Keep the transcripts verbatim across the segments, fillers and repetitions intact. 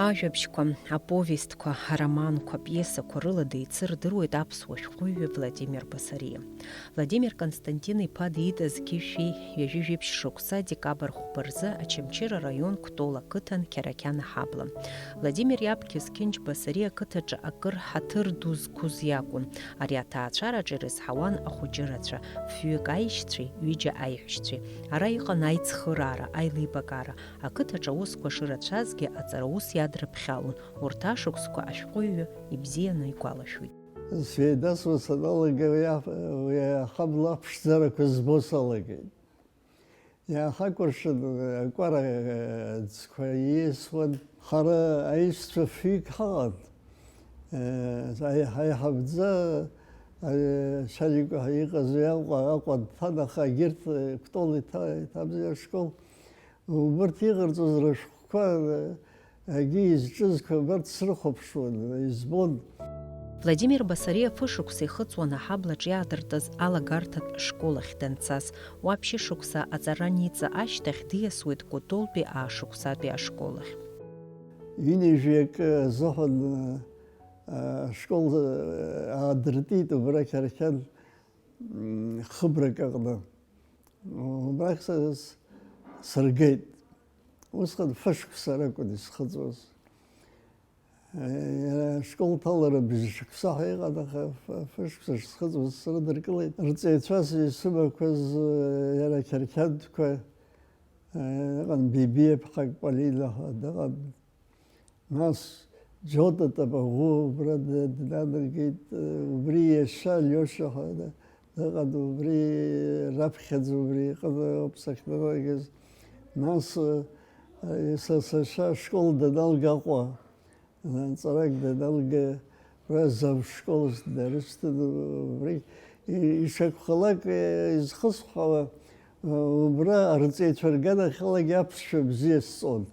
Ажәабжьқәа, аповестқәа, ароманқәа, апиесақәа рыла деицырдыруеит аԥсуа шәҟәыҩҩы Владимир Басариа. Владимир Константин-иԥа диит зқьи жәшәи ҩажәи жәиԥшь шықәса, декабр хәба рзы Очамчыра араион Кәтол ақыҭан Қьарақьан аҳабла. Владимир иаб Қьысқьынџь Басариа ақыҭаҿы акыр ҳаҭыр ду зқәыз иакәын. Ари аҭаацәараҿы ирызҳауан ахәыҷы рацәа, фҩык аишьцәеи ҩыџьа аиҳәшьцәеи. Ара иҟан аицхыраара, аилибакаара, ақыҭаҿы аусқәа шырацәазгьы, аҵараус иадрыԥхьалон, урҭ ашықәсқәа ашәҟәыҩҩы ибзианы игәалашәоит. Сеидасуа саналага, уи аҳ-, уи аҳабла аԥшӡарақәа збо салагеит. Иаахакәыршан, акәара, э, ӡқәа ииасуан. Ҳара аишьцәа фҩык ҳаҟан. Э, аи-, ҳаиҳабӡа, э, Шьаликәа иҟаз уи Аҟәа, Аҟәа дҭан, аха егьырҭ, э, Кәтол иҭа-, иҭамзи ашкол. Убырҭ иҟарҵоз рышәҟәқәа, э, егьи изҿызқәа абарҭ срыхәаԥшуан, избон. Владимир Басариа фышықәса ихыҵуан аҳаблаҿ иаадыртыз алагарҭатә школ ахь данцаз. Уа ԥшьышықәса аҵара аниҵа ашьҭахь диасуеит Кәтолтәи аашықәсатәи ашкол ахь. Ҩынҩажәи акы азыҳәан, э, ашкол, э, аадыртит убра Қьарқьан, м, хыбрак аҟны. Убрахь са-, с-, сыргеит. Усҟан фышықәса ракәын исхыҵуаз. Иара ашкол ҭалара бжьшықәса ҳәа иҟан, аха ф-, фышықәса шсхыҵуаз срыдыркылеит. Рҵаҩцәас исымақәаз, иара Қьарқьанқәа, иҟан Бибиа ԥҳак Полина ҳәа дыҟан. Нас Џьота Тапаӷәы убра д-, днанагеит, убри иашьа Алиоша ҳәа д-, дыҟан, убри раԥхьаӡа убри иҟны ауп сахьнанагаз. Нас, э, са сашьа ашкол даналга Аҟәа, э, ҵарак даналга, убра завшкол днарышьҭын, убри и-, ишакәхалак, э, изхысҳәаауа, э, убра арҵаҩцәа рганахьалагьы аԥсшәа бзиа сҵон.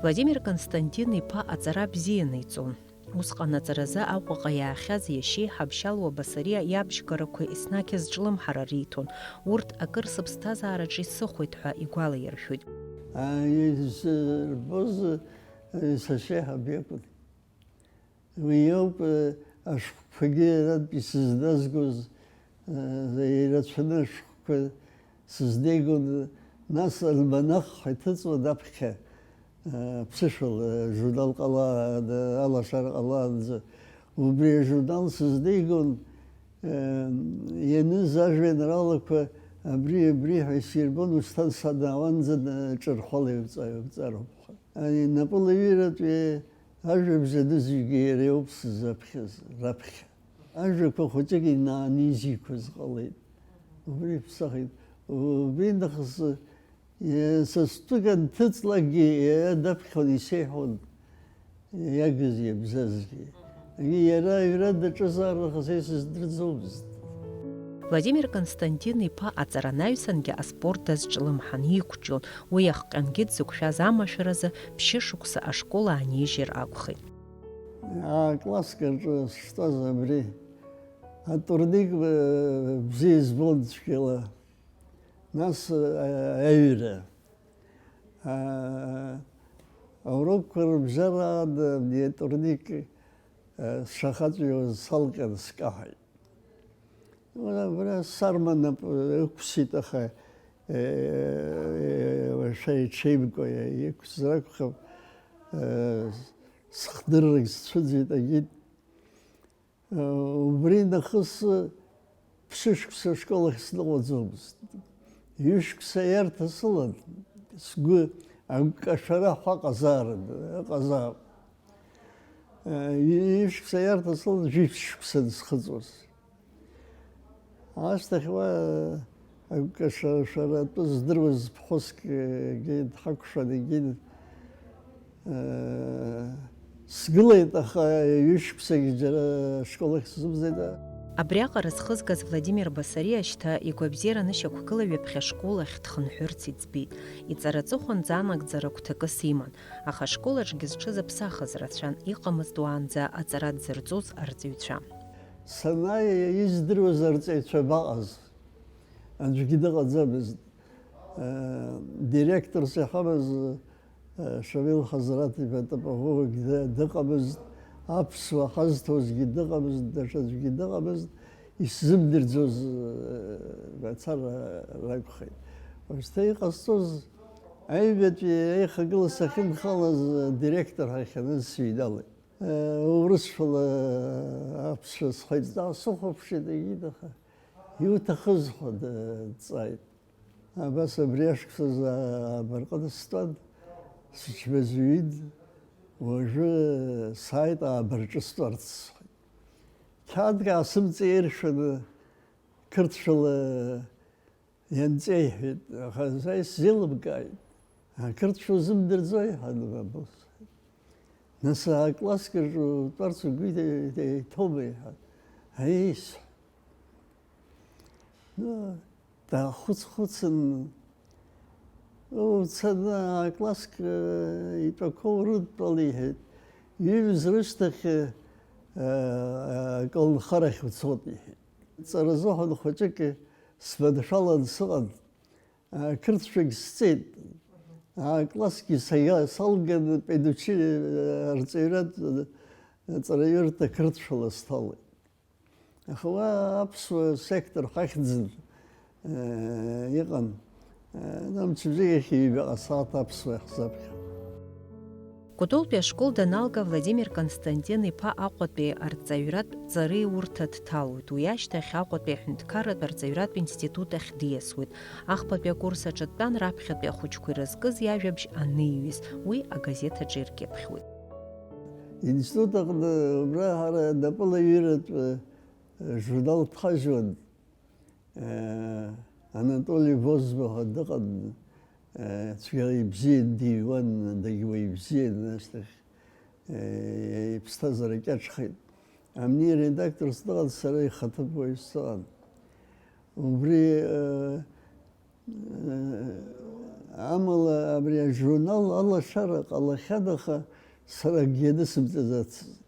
Владимир Константин-иԥа аҵара бзианы иҵон. Усҟан аҵаразы Аҟәаҟа иаахьаз иашьеиҳаб Шьалуа Басариа иабжьгарақәа еснагь азҿлымҳара риҭон. Урҭ акыр сыԥсҭазаараҿы исыхәеит ҳәа игәалаиршәоит. Изырбоз сашьеиҳаб иакәын. Уи иоуп, э, ашәҟәқәагьы арантә исызназгоз, э, ирацәаны ашәҟәқәа сызнеигон, нас альманах ҳәа иҭыҵуан аԥхьа, э, ԥсышәала, э, журнал ҟалаанӡа, алашара ҟалаанӡа. Убри ажурнал сызнеигон, э, ианыз ажәеинраалақәа абри, абри ҳәа исирбон, ушьҭан санаауанӡа, э, ҿырҳәала иуҵа-, иуҵароуп ҳәа. Ани напылаҩыратәи Ажәабжь анызҩгьы иара иоуп сзаԥхьаз, раԥхьа. Ажәақәа хәыҷык инаанизиқәаз ҟалеит. Убри иԥсахит. Убри нахыс, е, са стәык анҭыҵлакгьы иара даԥхьон, исеиҳәон, иагыз, иабзазгьы. Егьи иара аҩра даҿызаарлахыс исыздырӡомызт. Владимир Константин-иԥа аҵаранаҩсангьы аспорт дазҿлымҳан, иқәҿион, уи ахҟьангьы дзықәшәаз амашәаразы ԥшьышықәса ашкол аанижьыр акәхеит. Акласск аҿы сштәаз абри атурник, э, бзиа избон цәгьала. Нас, э, аҩра. А, аурокқәа рыбжьараан, э, абри атурник, э, сшахаҵәиуаз салҟьан скаҳаит. Уара, уара сарма нап ықәсит, аха, э, э, уашәа иҽеимкәа иқәсыр акәхап, э, сыхдыррагь сцәыӡит, агьит. Э, убри нахыс ԥшьышықәса ашкол ахь сныҟәаӡомызт. Ҩышықәса иарҭа сылан, сгәы агәкашәара ҳәа ҟазаарын, ыҟазаап. Ҩышықәса иарҭа сылан, жәиԥшь шықәса дысхыҵуаз. Ашьҭахь уа агәкашара атәы здыруаз ԥҳәыск, егьи дҳақәшәан, егьи, э, сгылеит, аха ҩышықәсагьы џьара ашкол ахь сзымцеит. Абриаҟара зхызгаз Владимир Басариа шьҭа игәабзиара анышьақәгыла ҩаԥхьа ашкол ахь дхынҳәырц иӡбеит. Иҵара аҵыхәанӡа анагӡара агәҭакыс иман. Аха ашкол аҿгьы зҽызыԥсахыз рацәан, иҟамызт уаанӡа аҵара дзырҵоз арҵаҩцәа. Санааи, издыруаз арҵаҩцәа абаҟаз? Аӡәгьы дыҟаӡамызт. Э, директорс иҳамаз, э, Шамил Ҳазраҭ-иԥа Тапаӷәыгә ды-, дыҟамызт, аԥсуа ҳазҭозгьы дыҟамызт, даҽаӡәгьы дыҟамызт, исзымдырӡоз, э, мацара ракәхеит. Уажәшьҭа иҟасҵоз, аҩбатәи аихагыла сахьынхалаз, э, директор ҳахьаныз сыҩналеит. Э, урысшәала аԥсшәа сҳәеит, сыхәаԥшит егьит, аха иуҭахыз ҳәа дҵааит. Абас абри ашықәсазы абарҟын стәан, сычмазаҩын, уажәы сааит аабарҿы стәарц сҳәеит. Қьаадк аасымҵаиршәаны, қырҭшәала ианҵеиҳәеит, аха са исзеилымкааит. Ақырҭшәа узымдырӡои ҳәа анбабо сҳәеит. Нас акласск аҿы утәарц угәы иҭ-, иҭ-, иҭоума иҳәан. Аиеи сҳәеит. Ну, даахәыц-хәыцын, уцаны акласск, э, итәақәа урыдтәал, иҳәеит. Ҩымз рышьҭахь, э, э, аколнхарахь уцот, иҳәеит. Ҵара азыҳәан хәыҷык сманшәалан сыҟан. Ақырҭшәагь сҵеит. Аклассгьы саиа-, салган, педучили-, арҵаҩратә, э, ҵараҩырҭа қырҭшәала сҭалеит. Аха уа аԥсуа сектор ҳахьӡын, э, иҟан. Э, ну, мчыбжьык ахь ҩбаҟа сааҭ аԥсуа иаҳзаԥхьа. Кәтолтәи ашкол даналга, Владимир Константин-иԥа Аҟәатәи арҵаҩратә ҵареи урҭа дҭалоит. Уи ашьҭахь Аҟәатәи аҳәынҭқарратә арҵаҩратә институт ахь диасуеит. Ахԥатәи акурс аҿы дтәан раԥхьатәи ахәыҷқәа ирызкыз иажәабжь аниҩыз, уи агазеҭ аҿы иркьыԥхьуеит. Институт аҟны убра ҳара напылаҩыратә, э, журнал дхажьуан. Анатоли Возба ҳәа дыҟан, цәгьала ибзиан диуан, дагьуаҩ бзиан, ашьҭахь иԥсҭазаара кьаҿхеит. Амни редакторс дыҟан, сара ихаҭыԥуаҩ сыҟан. Убри амала абри ажурнал алашара ҟалахьан, аха сара акгьы анысымҵаӡацызт.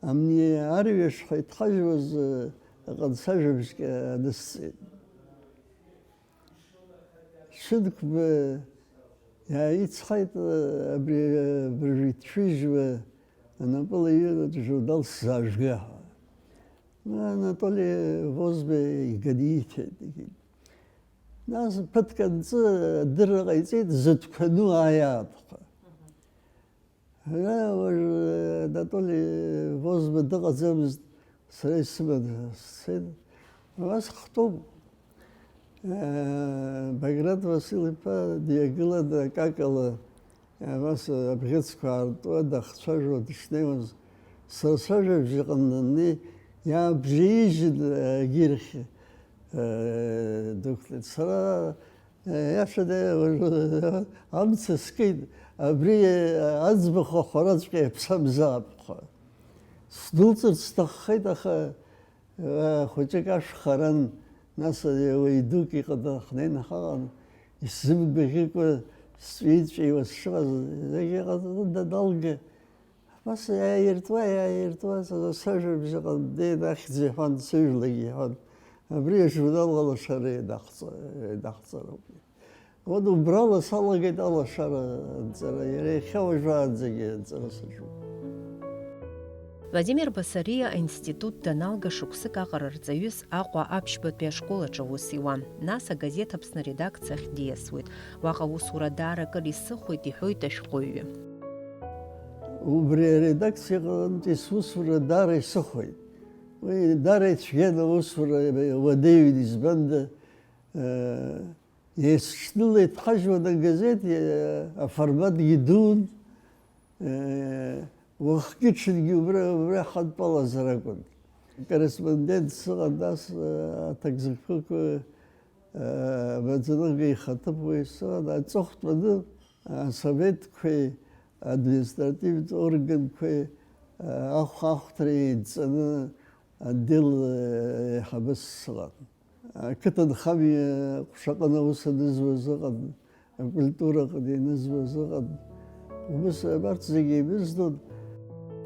Амни арҩаш ҳәа иҭҳажьуаз, э, аҟынсажәабжьк анысҵеит. Шьынқәба иааицҳаит, э, абри, э, абыржәы иҭшәыжьуа анапылаҩыратә журнал сзаажәга ҳәа. Анатоли Возба иганы ииҭеит. Нас ԥыҭк анҵы адырра ҟаиҵеит, зыдқәа ну ааиаап ҳәа. Ара уажә Анатоли Возба дыҟаӡамызт, сара исыман сцеит. Абас хтәоуп. Баграт Васил-иԥа дҩагылан, акакала, абас абӷьыцқәа аартуа дахцәажәо дышнеиуаз, сара сажәабжь аҟны днеи, иаабжьаижьын, агьирахь, дықәлеит. Сара Иашада, уажәы амца скит, абри аӡбахә ахәараҵәҟьа иаԥсамзаап ҳәа. Сдәылҵырц сҭаххеит, аха, э, хәыҷык ашә харан, нас уаҩ дук иҟны ҳнеины ҳаҟан, исзымгәаӷьыкәа сҵәиҵәиуа сшыҟаз, зегь ыҟаҵаны даналга, Абас иааиртуа, иааиртуа, са, сажәабжь аҟны днеин ахьӡ иҳәан, сыжәлагьы иҳәан. Абри ажурнал алашара еидаҳҵа-, еидаҳҵароуп. Уа убрала салагеит алашара анҵара, иара иахьа уажәраанӡагьы анҵара саҿуп. Владимир Басариа аинститут даналга, шықәсык аҟара рҵаҩыс Аҟәа аԥшьбатәи ашкол аҿы аус иуан. Нас агазеҭ Аԥсны редакциахь диасуеит. Уаҟа аусура даара акыр исыхәеит, иҳәоит ашәҟәыҩҩы. Убри аредакциаҟынтәи сусура даара исыхәеит. Уи даара ицәгьан аусура уадаҩын, избанда, э, есҽныла иҭҳажьуан агазеҭ, э, аформатгьы дуун, э, уахгьы-ҽынгьы убра, убра ҳантәалазар акәын. Корреспондент сыҟан, нас, э, аҭакзакәқәа, э, амаӡаныҟәгаҩ ихаҭыԥуаҩ сыҟан, аҵыхәтәаны асоветқәеи административтә органқәеи, э, ахә-, ахәҭара еидҵаны отдел, э, еиҳабыс сыҟан. Ақыҭанхамҩа ҟәшаҟны аус анызуаз ыҟан, акультураҟны ианызуаз ыҟан. Убыс абарҭ зегьы еибыздон.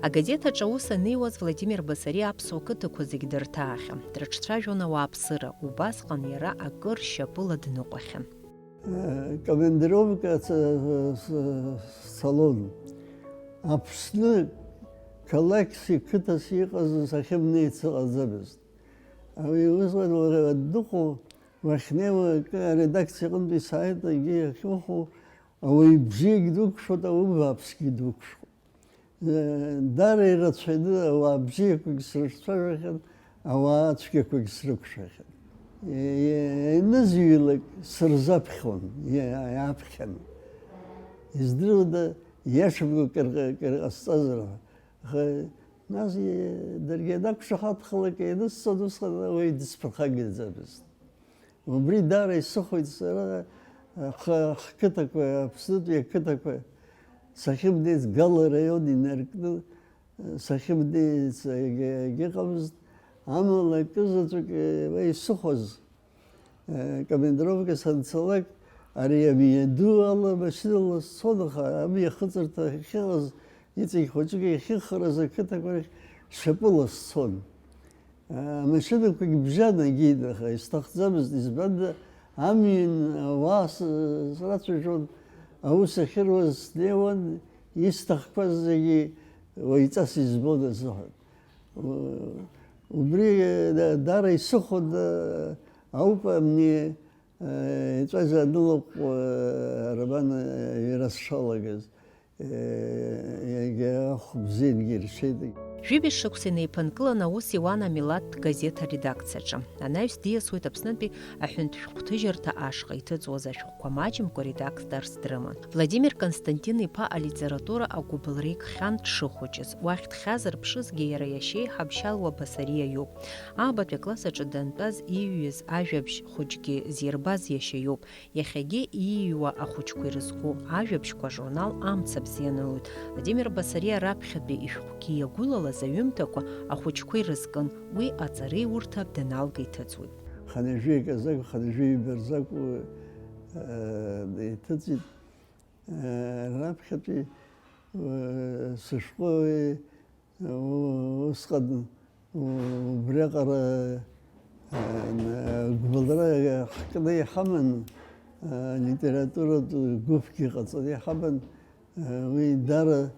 Агазеҭ аҿы аус анеиуаз Владимир Басариа аԥсуа қыҭақәа зегь дырҭаахьан, дрыҿцәажәон ауааԥсыра, убасҟан иара акыр шьапыла дныҟәахьан. Командировка ц-, ц-, сцалон. Аԥсны қалақьс, қыҭас иҟаз сахьымнеиц ыҟаӡамызт. Уи усҟан уара дыҟоу, уахьнеиуа акы аредакциа аҟынтәи сааит, егьи ахьухәо, ауаҩы бзиагь дукәшоит, ауаҩы бааԥсгьы дукәшоит. Даара ирацәаҩны ауаа бзиақәагь срыхцәажәахьан, ауаа цәгьақәагь срықәшәахьан. Ианызҩлак сырзаԥхьон, иа-, иааԥхьан. Издыруада, иашамкәа кыр-, кыр ҟасҵазар ҳәа. Аха нас, иа-, даргьы анақәшаҳаҭхалак ианысҵон, усҟан уаҩ дысԥырхагаӡамызт. Убри даара исыхәеит сара, х-, ҳқыҭақәа, Аԥснытәи ақыҭақәа сахьымнеиц, Гала араион инаркны сахьымнеиц егь-, егьыҟамызт. Амала акы заҵәык, уа исыхәаз, командировка санцалак, ари амҩаду ала машьынала сцон, аха амҩа ахыҵырҭа ахьыҟаз, иҵегь хәыҷык иахьыххарыз ақыҭақәа рахь шьапыла сцон. Амашьынақәагь бжьан егьи, аха исҭахӡамызт, избанда амҩан ауаа с-, срацәажәон, аус ахьыруаз снеиуан, исҭахқәаз зегьы уаҩҵас избон азыҳәан. У-, убри да-, даара исыхәон, а, ауп амни, а, еҵәаза анылаҟәуа, а, ароман, а, аҩра сшалагаз. Егьа ахә бзиангьы иршеит. Жәибжь шықәса инеиԥынкыланы аус иуан амилаҭтә газеҭ аредакциаҿы. Анаҩс диасуеит Аԥснытәи аҳәынҭ шәҟәҭыжьырҭа ашҟа иҭыҵуаз ашәҟәқәа маҷымкәа редакторс дрыман. Владимир Константин-иԥа алитература агәыбылра икхьан дшыхәыҷыз. Уахь дхьазар ԥшызгьы иара иашьеиҳаб Шьалуа Басариа иоуп. Аабатәи акласс аҿы дантәаз иҩыз ажәабжь хәыҷгьы зирбаз иашьа иоуп. Иахьагьы ииҩуа ахәыҷқәа ирызку ажәабжьқәа ажурнал Амца бзиа анылоит. Владимир Басариа раԥхьатәи ишәҟәгьы иагәылалаз аҩымҭақәа ахәыҷқәа ирызкын, уи аҵареиурҭа даналга иҭыҵуеит. Хынҩажәи аказакәу, хынҩажәи ҩба рзакәу, э, иҭыҵит, э, раԥхьатәи, э, сышәҟәы, Усҟан убриаҟара, а, гәыбылра ҳкны иҳаман, а, литературатә гәыԥгьы ҟаҵаны иҳаман, а, уи даара,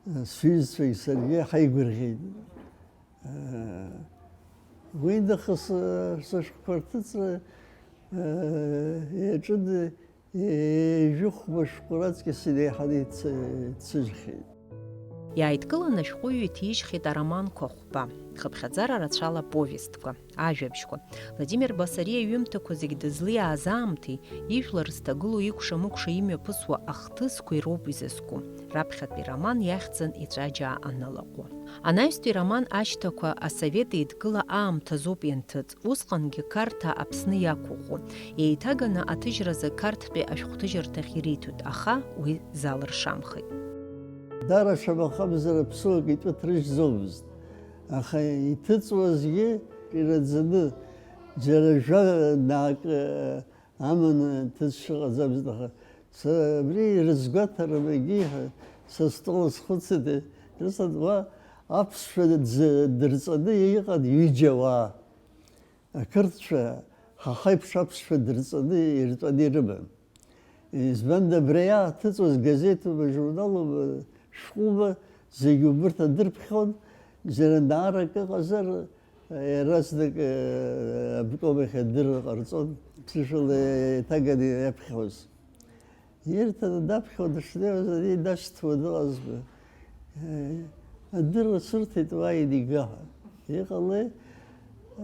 а, сҩызцәагь саргьы ҳаигәырӷьеит. А, уи нахыс, а, сышәҟәқәа рҭыҵра, а, иаҿын. Ҩажәи хәба шәҟәы раҵкьыс инеиҳаны иццыжьхьеит. Иааидкыланы ашәҟәыҩҩы иҭижьхьеит ароманқәа хәба, хыԥхьаӡара рацәала аповестқәа, ажәабжьқәа. Владимир Басариа иҩымҭақәа зегь дызлиааз аамҭеи, ижәлар зҭагылоу икәша-мыкәша имҩаԥысуа ахҭысқәеи роуп изызку. Раԥхьатәи роман иахьӡын Иҵәаџьаа анылаҟәуа. Анаҩстәи роман Ашьҭақәа асовет еидгыла аамҭазоуп ианҭыҵ, усҟангьы Қарҭаа Аԥсны иақәыӷәӷәон. Еиҭаганы аҭыжьразы Қарҭтәи ашәҟәҭыжьырҭахь ириҭоит, аха уи залыршамхеит. Дара шамахамзар аԥсуак итәы ҭрыжьӡомызт, аха иҭыҵуазгьы ираӡаны, џьара жәа-наак аманы ҭыҵшьа ыҟаӡамызт, аха са абри ирызгәаҭарым, егьи ҳәа са стәала схәыцит, ирыцын уа аԥсшәа ӡ-, дырҵаны иҟан ҩыџьа уаа. Ақырҭцәа ҳа ҳаиԥш аԥсшәа дырҵаны иртәаны ирыман. Избанда абри иааҭыҵуаз газеҭума, журналума, шәҟәума, зегь убырҭ адырԥхьон, џьара наарак ыҟазар, Иаразнак, э, обком ахь адырра ҟарҵон, ԥсышәала иҭаганы иаԥхьоз. Ирҭаны даԥхьо дышнеиуаз, ани дашьҭуа дыҟазма. Э, адырра сырҭеит уа инига ҳәа. Иҟалеи?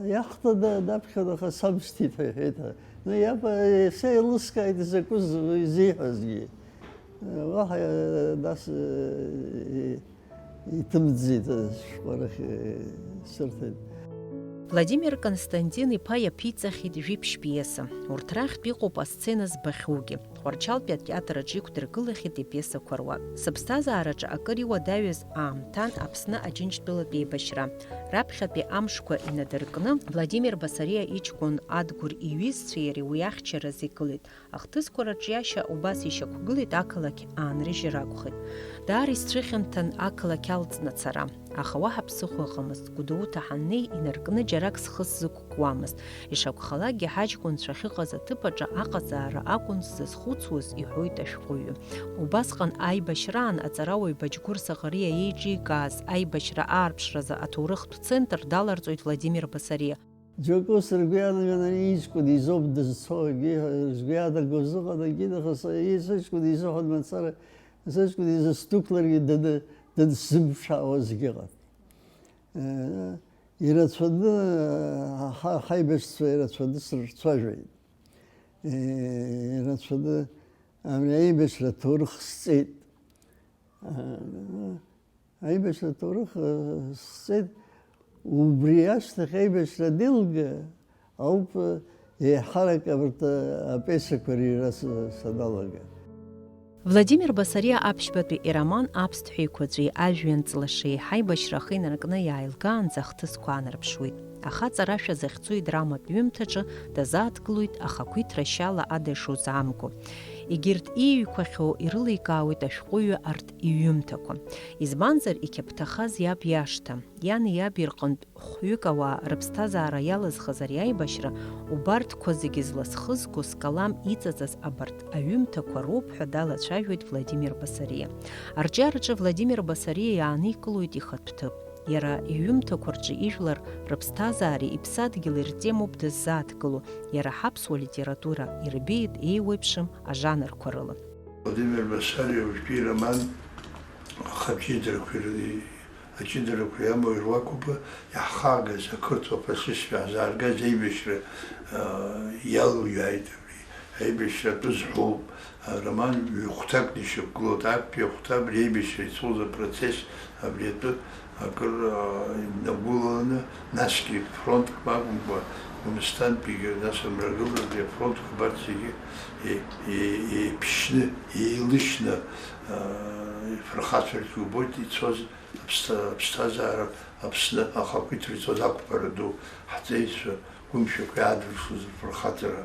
Иахҭада даԥхьон, аха самшьҭит ҳәа иҳәеит ҳәа. Ну, иаба, еиса еилыскааит изакәыз изиҳәазгьы. Э, уаҳа, э, нас, э, Иҭымҵӡеит, ашәҟәы арахь, э, сырҭеит. Владимир Константин-иԥа иаԥиҵахьеит жәиԥшь пиеса. Урҭ рахьтә иҟоуп асцена збахьоугьы. Тҟәарчалтәи атеатр аҿы иқәдыргылахьеит ипиесақәа руак. Сыԥсҭазаараҿы акыр иуадаҩыз аамҭан Аԥсны Аџьынџьтәылатә еибашьра. Раԥхьатәи амшқәа инадыркны, Владимир Басариа иҷкәын Адгәыр иҩызцәеи иареи уи ахьчаразы игылеит. Ахҭысқәа рыҿиашьа убас ишьақәгылеит ақалақь аанрыжьыр акәхеит. Даара исцәыхьанҭан ақалақь алҵны ацара. Аха уаҳа ԥсыхәа ыҟамызт, Гәдоуҭа ҳаннеи, инаркны џьарак схы сзықәкуамызт. Ишакәхалакгьы, ҳаҷкәынцәа ахьыҟаз аҭыԥ аҿы аҟазаара акәын сзызхәыцуаз, иҳәоит ашәҟәыҩҩы. Убасҟан аибашьраан аҵарауаҩ Баџьгәыр Саӷариа еиҿикааз аибашьра аарԥшразы аҭоурыхтә центр даларҵоит Владимир Басариа. Џьоукы ус ргәы иаанагон, ани иҷкәын изоуп дызцо, егьи ргәы иаанагоз ыҟан, егьи нахыс сыҷкәын изыҳәан мацара, сыҷкәын изы сдәықәларгьы даны, дансзымԥшаауазгьы ыҟан. Э, ирацәаны, ҳа-, ҳаибашьцәа ирацәаны срырцәажәеит. Э, ирацәаны абри аибашьра аҭоурых сҵеит. Э, Аибашьра аҭоурых, э, сҵеит, убри ашьҭахь аибашьра анеилга ауп, э, еиҳарак абарҭ, э, апиесақәа рыҩра с-, саналага. Владимир Басариа аԥшьбатәи ироман Аԥсҭҳәа еиқәаҵәеи Ажәҩан ҵлашеи ҳаибашьра ахы инаркны иааилгаанӡа ахҭысқәа аанарԥшуеит. Ахаҵарашәа захьӡу идраматә ҩымҭаҿы дазааҭгылоит ахақәиҭра шьала ада ишузаамго. Егьырҭ ииҩқәахьоу ирыликаауеит ашәҟәыҩҩы арҭ иҩымҭақәа. Избанзар, иқьаԥҭахаз иаб иашҭа, иани иаби рҟынтә хәҩык ауаа рыԥсҭазаара иалызхыз ари аибашьра, убарҭқәа зегьы зласхызго скалам иҵаҵаз абарҭ аҩымҭақәа роуп ҳәа далацәажәоит Владимир Басариа. Арҿиараҿы Владимир Басариа иааникылоит ихатә ҭыԥ. Иара иҩымҭақәа рҿы ижәлар рыԥсҭазаареи иԥсадгьыли ртемоуп дыззааҭгыло, иара ҳаԥсуа литература ирбеит еиуеиԥшым ажанрқәа рыла. Владимир Басариа уажәтәи ироман ахатә ҷыдарақәа иры-, аҷыдарақәа иамоу ируакуп иаҳхаагаз, ақырҭуа фашистцәа иаҳзааргаз аибашьра, аа, иалуиааит абри. Аибашьра атәы зҳәоуп. Ароман ҩ-хәҭакны ишьақәгылоуп. Актәи ахәҭа абри аибашьра ицоз апроцесс абри атәы акыр, аа, инагәылаланы, насгьы фронтк акәымкәа, Гәымсҭантәигьы, нас Амрагылантәи афронтқәа абарҭ зегьы е-, е-, еиԥшьны, еилышьны, аа, ифырхацәаргьы убоит ицоз. Аԥсҭа-, аԥсҭазаара Аԥсны ахақәиҭра ицоз ақәԥара ду, ҳҵеицәа, гәымшәақәа иаадырԥшуаз рфырхаҵара.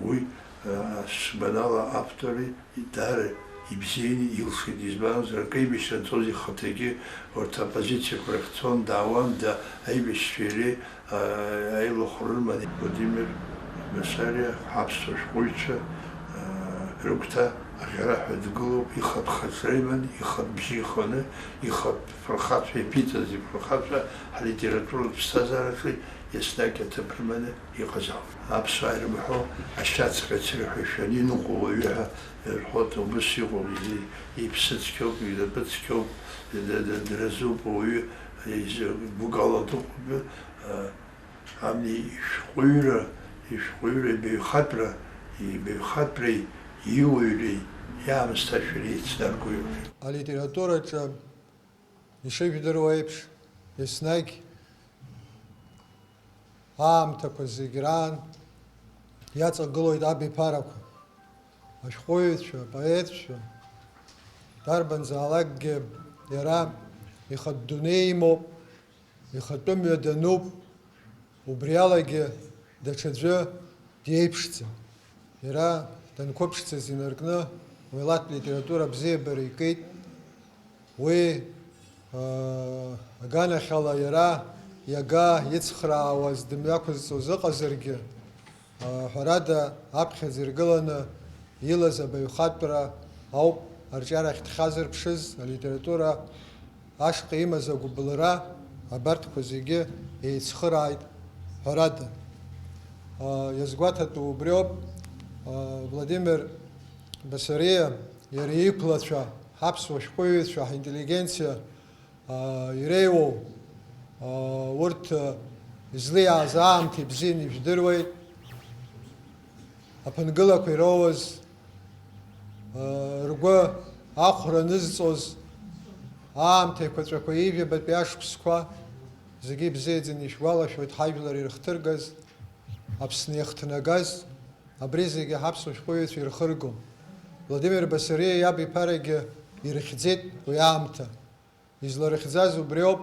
Уи, а, сгәанала, автори даара ибзианы илшеит, избанзар, акы аибашьра анцоз ихаҭагьы урҭ апозициақәа рахь цон, даауан, да, аибашьцәеи иареи, а, аилахәра рыман. Владимир Басариа ҳаԥсуа шәҟәыҩҩцәа, а, рыгәҭа аӷьараҳәа дгылоуп, ихатә хаҿра иманы, ихатә бжьы иханы, ихатә фырхацәа иаԥиҵаз ифырхацәа ҳлитературатә ԥсҭазаараҿы еснагь аҭыԥ рыманы иҟазаауп. Аԥсуаа ирымҳәо ашьацҟьа ицәырҳәа ишәаны иныҟәо уаҩы ҳәа ирҳәоит, убыс иҟоуп, изы-, иԥсы цқьоуп, инапы цқьоуп, д-, д-, дразуп ауаҩы, изы гәыкала дыҟоуп, а, ами ишәҟәыҩҩра, ишәҟәыҩҩра ибаҩхатәра, ибаҩхатәреи иуаҩреи иаамысҭашәареи еицнаргоит. Алитератураҿы, ишыжәдыруа еиԥш, еснагь аамҭақәа зегь раан иаҵагылоит абиԥарақәа, ашәҟәыҩҩцәа, апоетцәа, дарбанзаалакгьы иара ихатә дунеи имоуп, ихатәы мҩа дануп, убри алагьы даҽаӡәы диеиԥшӡам. Иара данқәыԥшӡаз инаркны уи лаҭ литература абзиабара икит. Уи, аа, аганахьала иара иага ицхраауаз дымҩақәызҵоз ыҟазаргьы, аа, ҳәарада, аԥхьаӡа иргыланы илаз абаҩхатәра ауп арҿиарахь дхьазырԥшыз, алитература ашҟа имаз агәыбылра, абарҭқәа зегьы еицхырааит, ҳәарада. Иазгәаҭатәу убриоуп, Владимир Басариа, иара иқәлацәа, ҳаԥсуа шәҟәыҩҩцәа, ҳинтеллигенциа иреиуоу, урҭ излиааз аамҭа ибзианы ижәдыруеит. Аԥынгылақәа ироуаз, ргәы ахәра анызҵоз, аамҭа еиқәаҵәақәа ижәабатәи ашықәсқәа зегьы ибзиаӡаны ишәгәалашәоит, ҳажәлар ирыхҭыргаз, Аԥсны иахҭнагаз, абри зегьы ҳаԥсуа шәҟәыҩҩцәа ирхыргон. Владимир Басариа иаб иԥарагьы ирыхьӡеит уи аамҭа. Изларыхьӡаз убриоуп,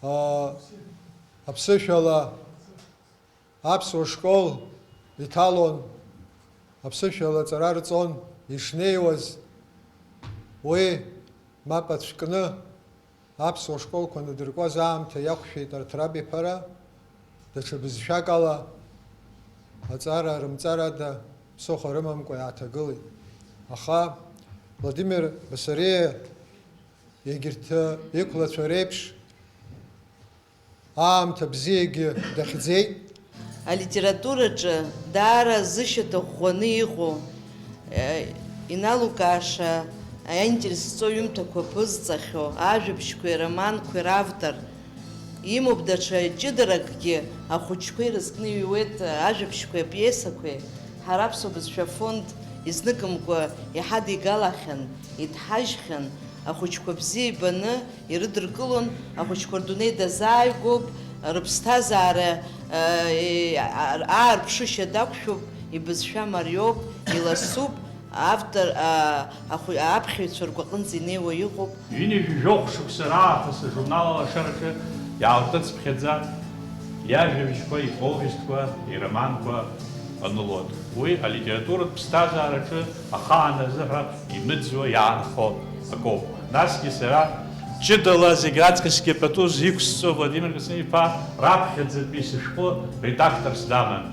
аа, аԥсышәала аԥсуа школ иҭалон, аԥсышәала аҵара рҵон, ишнеиуаз уи мап ацәкны, Аԥсуа школқәа надыркуаз аамҭа иақәшәеит арҭ рабиԥара, даҽа бызшәак ала аҵара рымҵарада ԥсыхәа рымамкәа иааҭагылеит. Аха Владимир Басариа егьырҭ иқәлацәа реиԥш аамҭа бзиагьы дахьӡеит. Алитератураҿы даара зышьаҭа ӷәӷәаны иҟоу, э, иналукааша аинтерес зҵоу аҩымҭақәа ԥызҵахьоу, ажәабжьқәеи ароманқәеи равтор имоуп, даҽа ҷыдаракгьы ахәыҷқәа ирызкны иҩуеит, ажәабжьқәеи апиесақәеи. Ҳара аԥсуа бызшәа фонд изныкымкәа иҳадигалахьан, идҳажьхьан, ахәыҷқәа бзиа ибаны ирыдыркылон, ахәыҷқәа рдунеи дазааигәоуп, рыԥсҭазаара, э, аарԥшышьа дақәшәуп, ибызшәа мариоуп, иласуп, автор, а, ахәы-, аԥхьаҩцәа ргәаҟынӡа инеиуа иҟоуп. Ҩынҩажәи жәохә шықәса раахыс ажурнал алашараҿы иаалҿыҵԥхьаӡа иажәабжьқәа, иповестқәа, ироманқәа анылоит. Уи алитературатә ԥсҭазаараҿы ахаан азыҳәа имыӡуа иаанхо акоуп. Насгьы сара ҷыдала зегь раҵкысгьы пату зиқәсҵо Владимир Кацын-иԥа раԥхьаӡатәи сышәҟәы редакторс даман.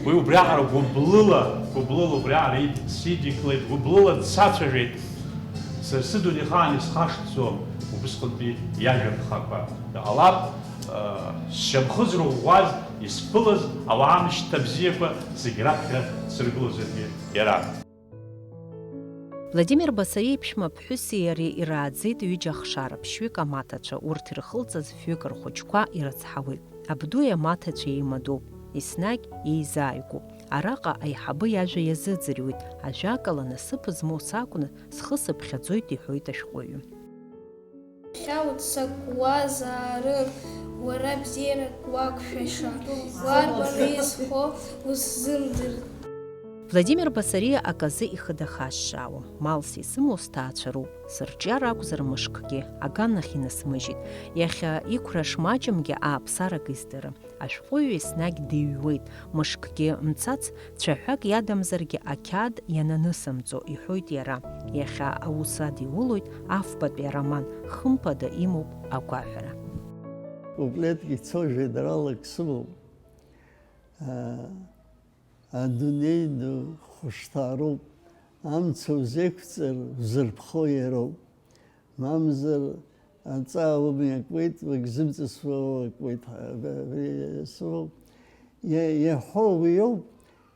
Уи убриаҟара гәыблыла, гәыблыла убриаҟара ид-, сидикылеит, гәыблыла дсацәажәеит. Сара сыдунеихаан исхашҭӡом убысҟантәи иажәа ԥхақәа. Иҟалап, э, сшьамхы зырӷәӷәаз, исԥылаз ауаа мышьҭа бзиақәа зегь раԥхьа сыргылозаргьы иара. Владимир Басариа иԥшәма ԥҳәыси иареи ирааӡеит ҩыџьа ахшара, ԥшьҩык амаҭацәа, урҭ ирхылҵыз фҩык рхәыҷқәа ирыцҳауеит. Абдуи амаҭацәеи еимадоуп, еснагь еизааигәоуп. Араҟа аиҳабы иажәа иазыӡырҩуеит, ажәакала, насыԥ змоу сакәны схы сыԥхьаӡоит, иҳәоит ашәҟәыҩҩы. Иахьа уццакуазаарын, уара бзиарак уақәшәаша, уарбан изхо усзымдырт. Владимир Басариа аказы ихы дахашшаауам, малс исымоу сҭаацәароуп, сырҿиар акәзар мышкгьы аганахь инасмыжьит, иахьа иқәра шмаҷымгьы ааԥсарак издырам. Ашәҟәыҩҩы еснагь дыҩуеит, мышкгьы мцац, цәаҳәак иадамзаргьы ақьаад иананысымҵо, иҳәоит иара. Иахьа аус адиулоит афбатәи ароман, хымԥада имоуп агәаҳәара. Куплетк ицо жәеинраалак сымоуп. Адунеи ду хәышҭаароуп, амца узеиқәҵар, узырԥхо иароуп. Мамзар, аҵаа умҩакуеит, уагьзымҵысуа уакуеит, абри сыҟоуп. Иа-, иаҳәо уи ауп,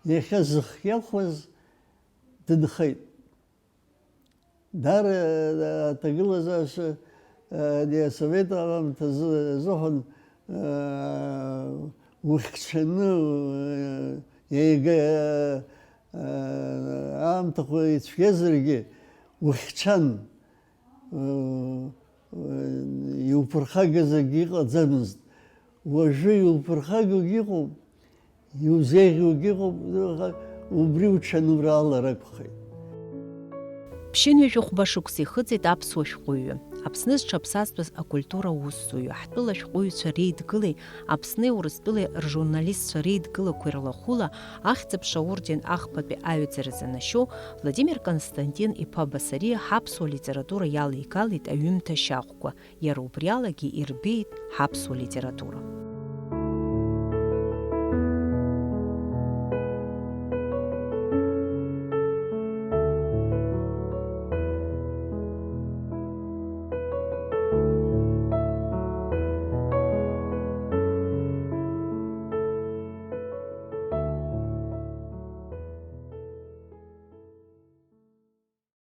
иахьа зых иахәаз дынхеит. Даара аҭагылазаашьа, ани асовет аамҭазы азыҳәан, ухьчаны, еига, аамҭақәа ицәгьазаргьы, ухьчан. Иуԥырхагаз акгьы ыҟаӡамызт. Уажәы иуԥырхагоугьы ыҟоуп, иузеиӷьугьы ыҟоуп, убри уҽанураалар акәхеит. Ԥшьынҩажәи хәба шықәса ихыҵит аԥсуа шәҟәыҩҩы. Аԥсны зҽаԥсазтәыз акультура усзуҩы, ҳтәыла ашәҟәыҩҩцәа реидгылеи Аԥсни Урыстәылеи ржурналистцәа реидгылақәеи рлахәыла, Ахьӡ-аԥша аорден ахԥатәи аҩаӡара занашьоу Владимир Константин-иԥа Басариа ҳаԥсуа литература иалеигалеит аҩымҭа шьахәқәа, иара убриалагьы ирбеит ҳаԥсуа литература.